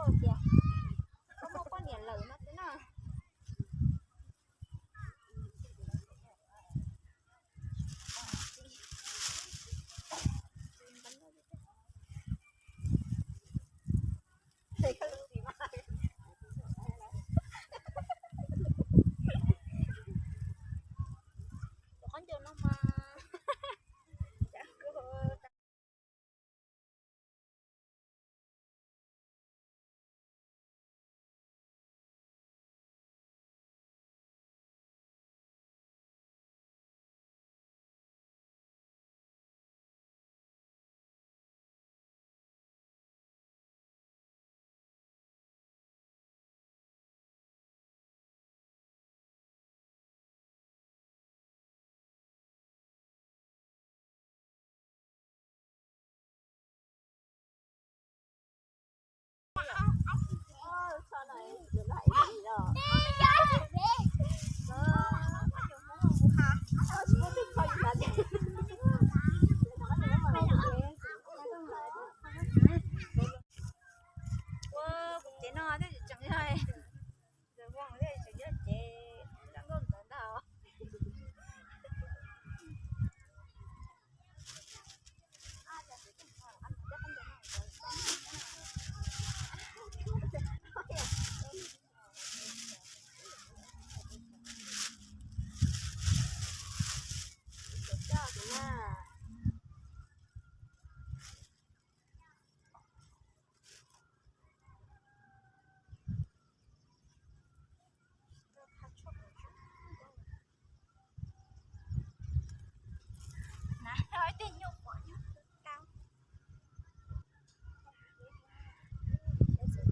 Tias koj muaj poj niam lawm no xwb na. Cov qhob ncaws no mas. Ua kuv cev no thiaj tseem yog, kuv cev zaj nkauj ntawd ntag.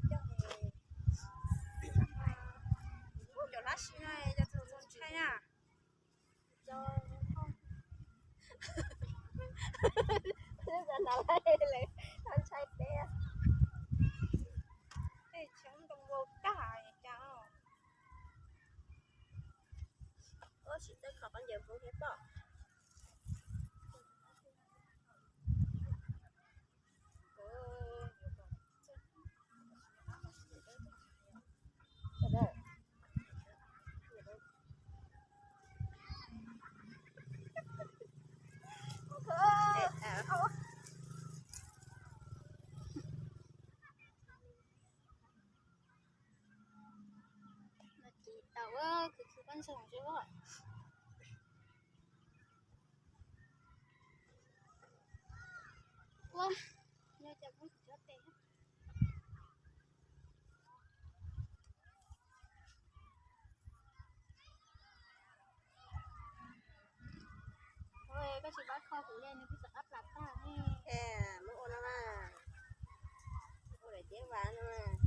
Cov lab sis no yog tus ntshai na. Ntshai peb. Tej tshee ntoo vau tag cas. Ua sim txawj kho qhov ncaws hmoob thiab pom. Tau, khwv khwv pab ntxoog xwb. Ua, yog cov pub tsob tes. Koj tsis pab kho kuv li nws kuj txawm qab plas tag ne. Muab ua no mas, ua daim tiab vas no mas.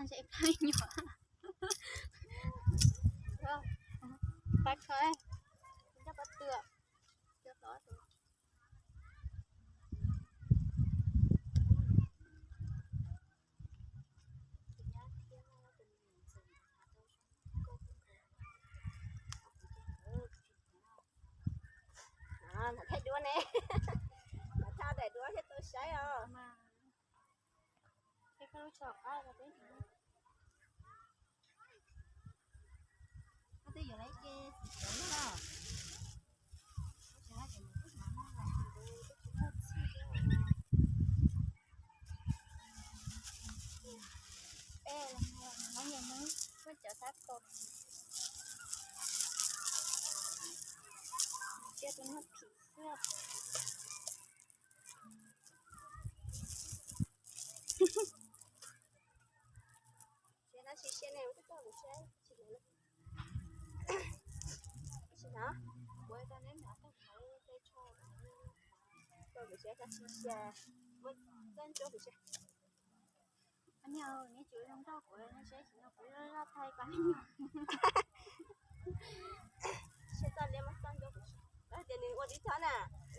Ntshe plab nyuam. Pab kho, nrog pab twm. Thaij duab ne, thaij daim duab thiaj tau saib os. Koj twb yuav lawv ib ce txiv tsev na. Ej, no yog Hmoob muab cov sab ko. Cia tus no phim xwb. Siav no, siav siav ne, ua tib toj kuv siav tsis lawv. Tsis hnav, kuv tau neb hnav tau hnav tej tsho. Tau kuv siav tau siav siav, muab txoj ntsuab kuv siav. Neb tsum zoo nrog kuv, neb saib tsis no kuv zoj thaij pab. Siav txoj liab muab txoj ntsuab kuv siav. Lawv tias nws ua tib txhob na,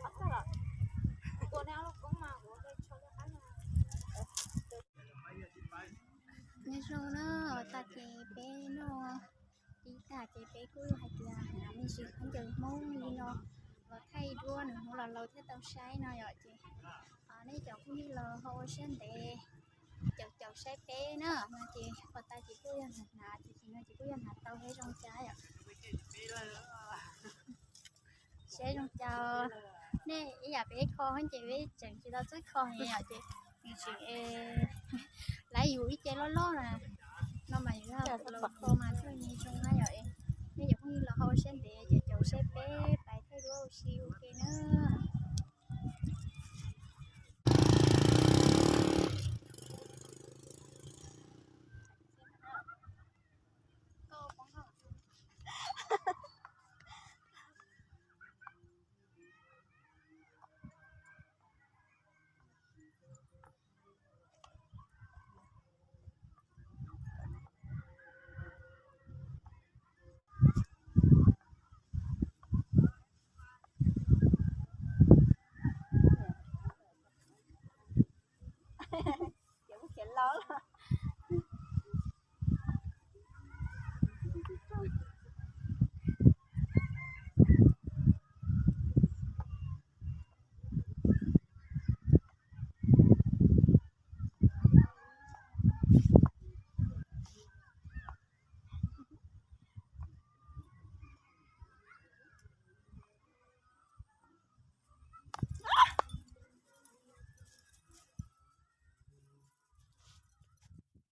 ob txoj los. Ua neb ob lub koob mas ua tej tsho liab qab na. Nyob zoo na, tag kis peb noj ib tag ces peb kuj hais tias hnav me ntsis khaub ncaws Hmoob li no los thaij duab nws hnub los laus thiaj tau saib no yom. Ces nej cov phooj ywg los ho ua siab ntev caum caum saib peb na, no ces pom tas ces kuj yog hnav hnav, ces no ces kuj yog hnav tau thiab zoo cas yom. Saib zoo cas, nej ib yam peb kho ces peb tseem tsis tau txawj kho ne yom, ces nws tseem laiv yus ib ce loj loj na, no mas yus los kho mas thiaj li zoo na yom. Nej cov phooj ywg los ho ua siab ntev caum caum saib peb pais thaij duab ua si ua ke na.